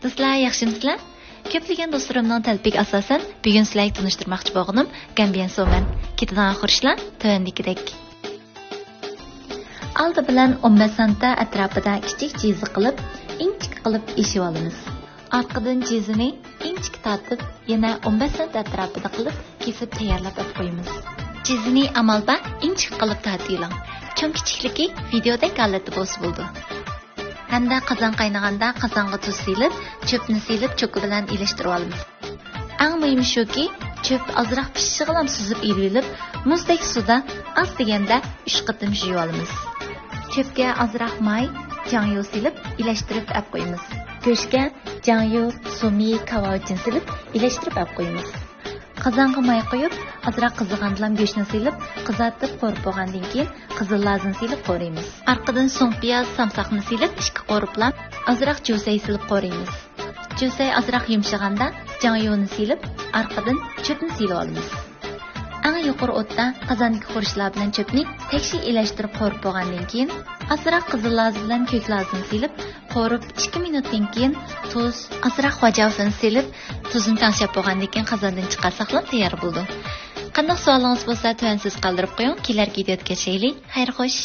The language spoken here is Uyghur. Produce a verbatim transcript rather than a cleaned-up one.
دوستلار، ياخشىمۇسىلەر؟ كۆپلىگەن دوستلىرىمنىڭ تەلىپىگە ئاساسەن، بۈگۈن سىلەرگە تونۇشتۇرماقچى بولغىنىم گامبيەن سومەن. كېتىدىغان خۇرۇچلار تۆۋەندىكىدەك. ئالدى بىلەن ئون بەش سانتا ئەتراپىدا كىچىك جىزا قىلىپ، ئىنچىكە قىلىپ ئېشىۋالىمىز. ئارقىدىن جىزىنى ئىنچىكە تارتىپ، يەنە ئون بەش سانتا ئەتراپىدا قىلىپ كېسىپ تەييارلاپ ئەپ قويىمىز. جىزىنى ئامال بار ئىنچىكە قىلىپ تارتىۋېلىڭ. چوڭ كىچىكلىكى ۋىدېودەك ھالەتتە بولسا بولىدۇ. ھەمدە قازان قاينىغاندا قازانغا تۇز سېلىپ، چۆپنى سېلىپ، چوكا بىلەن ئېلىشتۇرۇۋالىمىز. ئەڭ مۇھىمى شۇكى، چۆپ ئازراق پىشىشىغىلا سۈزۈپ ئېلىۋېلىپ، مۇزدەك سۇدا ئاز دېگەندە ئۈچ قېتىم يۇيۇۋالىمىز. چۆپكە ئازراق ماي، جاڭيۇ سېلىپ، ئىلەشتۈرۈپ ئەپ قويىمىز. گۆشكە جاڭيۇ، سۇمى، كاۋاۋىچىن سېلىپ، ئىلەشتۈرۈپ ئەپ قويىمىز. قازانغا ماي قۇيۇپ، ئازراق قىزىغاندىلا گۆشنى سېلىپ، قىزارتىپ قورۇپ بولغاندىن كېيىن، قىزىل لازىنى سېلىپ قورۇيمىز. ئارقىدىن سوڭ پىياز، سامساقنى سېلىپ، ئىككى قورۇپلا، ئازراق جۈسەي سېلىپ قورۇيمىز. جۈسەي ئازراق يۇمشىغاندا، جاڭيۇنى سېلىپ، ئارقىدىن چۆپنى سېلىۋالىمىز. ئەڭ يۇقىرى ئوتتا قازاندىكى خۇرۇچلار بىلەن چۆپنى تەكشى ئىلەشتۈرۈپ قورۇپ بولغاندىن كېيىن، ئازراق قىزىل لازا بىلەن كۆك لازىنى سېلىپ، قورۇپ ئىككى مىنۇتتىن كېيىن تۇز، ئازراق ۋاجاۋسىنى سېلىپ، تۇزنى تەڭشەپ بولغاندىن كېيىن قازاندىن چىقارساقلا تەييار بولىدۇ. قانداق سوئالىڭىز بولسا تۆۋەن سۆز قالدۇرۇپ قويۇڭ، كېلەركى ۋىدېودا كۆرۈشەيلى. خەير خوش.